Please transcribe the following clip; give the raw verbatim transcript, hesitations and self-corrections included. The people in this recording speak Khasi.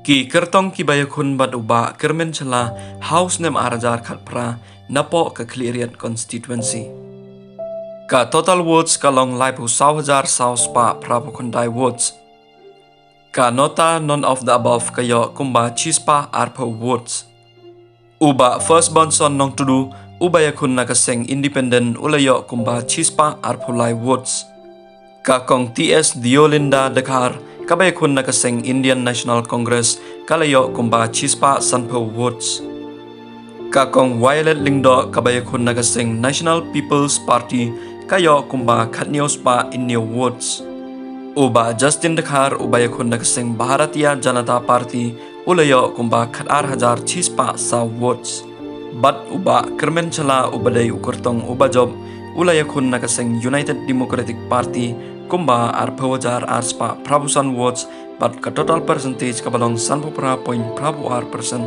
Ki kyrtong kiba ïakhun bad u Bah Kyrmen Shylla ha u snem ar hajar khatphra napoh ka Khliehriat constituency. Ka total votes ka long laiphew saw hajar saw spah phraphew khyndai votes. Ka nota none of the above ka ïoh kumba shispah arphew votes. U Bah First Bonson Nongtudu, uba ïakhun na ka seng independent, u la ïoh kumba shispah arphew lai votes. Ka Kong T S Deolinda Dkhar, kaba ïakhun na ka seng Indian National Congress, ka la ïoh kumba shispah sanphew votes. Ka Kong Violet Lyngdoh, kaba ïakhun na ka seng National People's Party, ka ïoh kumba khathynñiew spah hynñiew votes. U Bah Justin Dkhar, uba ïakhun na ka seng Bharatiya Janata Party, u la ïoh kumba khatar hajar shispah saw votes. Bad u Bah Kyrmen Shylla, uba dei u kyrtong uba jop, u la ïakhun na ka seng United Democratic Party kumba arphew hajar arspah phraphew san votes, bad ka total percentage kaba long sanphew phra point phraphew ar percent.